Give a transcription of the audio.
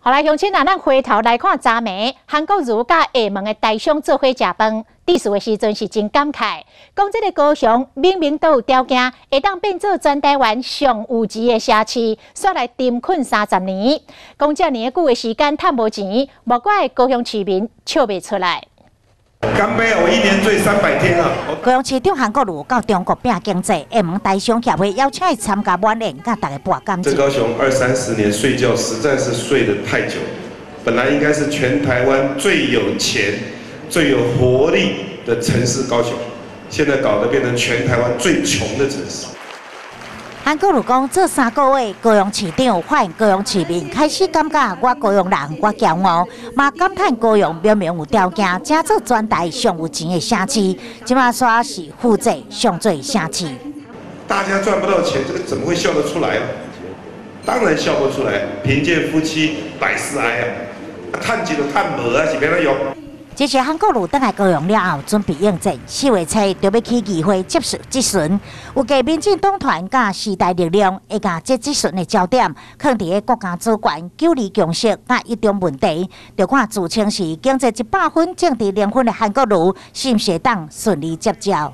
好來，鄉親啊，咱回頭來看昨暝，韓國瑜佮廈門的台商做伙食飯，致辭的時陣是真感慨，講這个高雄明明都有條件，會當變做全台灣上有錢的城市，煞來沉睏30年。講遮爾久的時間趁無錢，莫怪高雄市民笑袂出來。乾杯！我一年醉300天啊！高雄市長韓國瑜到中國拼經濟，廈門台商協會邀請伊參加晚宴，佮大家博感情。這高雄二三十年睡覺實在是睡得太久，本來應該是全台灣最有錢、最有活力的城市高雄，現在搞得變成全台灣最窮的城市。韓國瑜講，做3個月高雄市長，發現高雄市民開始感覺我高雄人，我驕傲，嘛感嘆高雄明明有條件，成做全台上有錢的城市，這馬煞是負債上濟城市。大家賺不到錢，這個怎麼會笑得出來啊？當然笑不出來，貧賤夫妻百事哀啊！趁錢就趁無啊，是欲按怎用？這是韓國瑜轉來高雄了後，準備應戰，4月初就欲去議會接受質詢。預計民進黨團佮時代力量會共這質詢的焦點，囥佇國家主權、九二共識佮一中問題。就看自稱是經濟100分、政治零分的韓國瑜，是毋是會當順利接招。